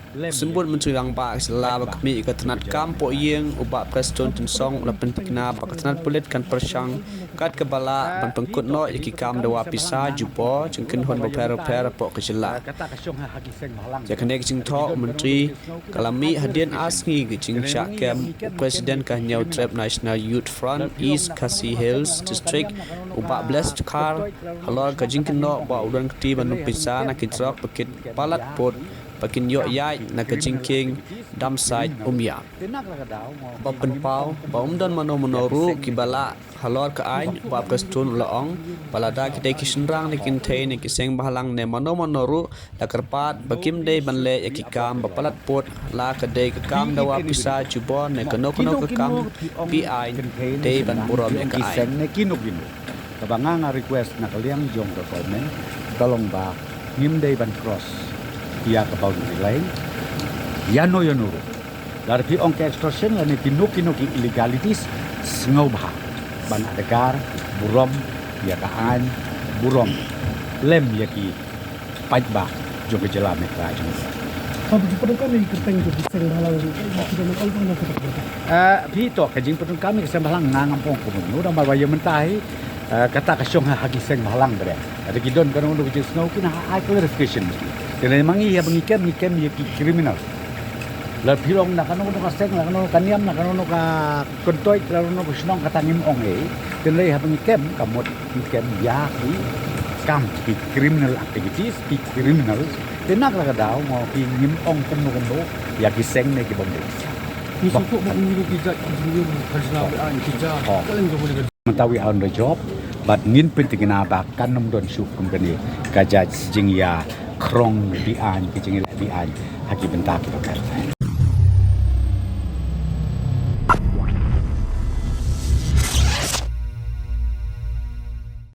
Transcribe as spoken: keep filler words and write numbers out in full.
Symbud Myntri Rangbah ka jylla ba khmih ïa ka tnat kam poh ïing u Bah Prestone Tynsong u la pyntikna ba ka tnat pulit kan pyrshang kat kaba lah ban pynkut noh ïa ki kam dawa pisa jubor jong ki kynhun bapher bapher hapoh ka jylla. Ïa kane ka jingthoh u Myntri ka la mih hadien ar sngi ka jingshah kem u President ka Hynñiewtrep National Youth Front East Khasi Hills District u Bah Blessed Dkhar halor ka jingkynnoh ba u don kti ban lum pisa na ki trok ba kin palat pud ba kin ïoh ïaid na ka jingkieng dam sait um ïa. Ba pynpaw ba um don mano mano ruh kiba lah halor ka aiñ, u Bah Prestone u la ong ba lada ki dei ki shynrang ne ki kynthei ne ki seng bhalang ne mano mano ruh la kyrpad ba kim dei ban leh ïa ki kam ba palat pud, la ka dei ka kam dawa pisa jubor ne kano kano ka kam beaiñ, dei ban burom ïa ka aiñ. Seng ne kino kino. Kaba nga nga request na ka liang jong ka government ka long ba ngim dei ban cross ïa ka boundary line ïano ïano ruh. Lada phi ong ka extortion lane kino kino ki illegalities, sngewbha ban adkar burom ïa ka aiñ, burom lem ïa ki paidbah jong ka jylla Meghalaya jong ngi. Ka ba ju pyndonkam ïa ki kyrteng jong ki seng bhalang, ki don ong ong na ka. Ah, phi to ka jingpyndonkam ïa ki seng bhalang nga ngam ong kumno namar ba ïa mynta hi, ah, kata ka shong ha, ha ki seng bhalang ba dei. Lada ki don kano kano ka jingsngew kin ha ai clarification. Te lei ma ngi haba ngi kem, ngi kem ïa ki criminal. Lada phi long na kano kano ka seng, na kano ka niam, na kano kano ka kyntoit, na kano kano ka shnong, kata ngim ong ei. Te lei haba ngi kem, ka mut ngi kem ïa ki kam, ki criminal activities, ki criminal. Te na kata ka daw mo ki ngim ong kumno kumno ïa ki seng ne ki bym dei. Ki sngewthuh ba kumno ki jait ki jingïoh khajna beaiñ ki jait. Oh. Ka leng ka bun ka. Mynta we are on the job, bad ngin pyntikna ba kan ym don shuh kum kane ka jait jingïakhrong beaiñ, ki jingïaleh beaiñ ha ki bynta kiba kyrteng.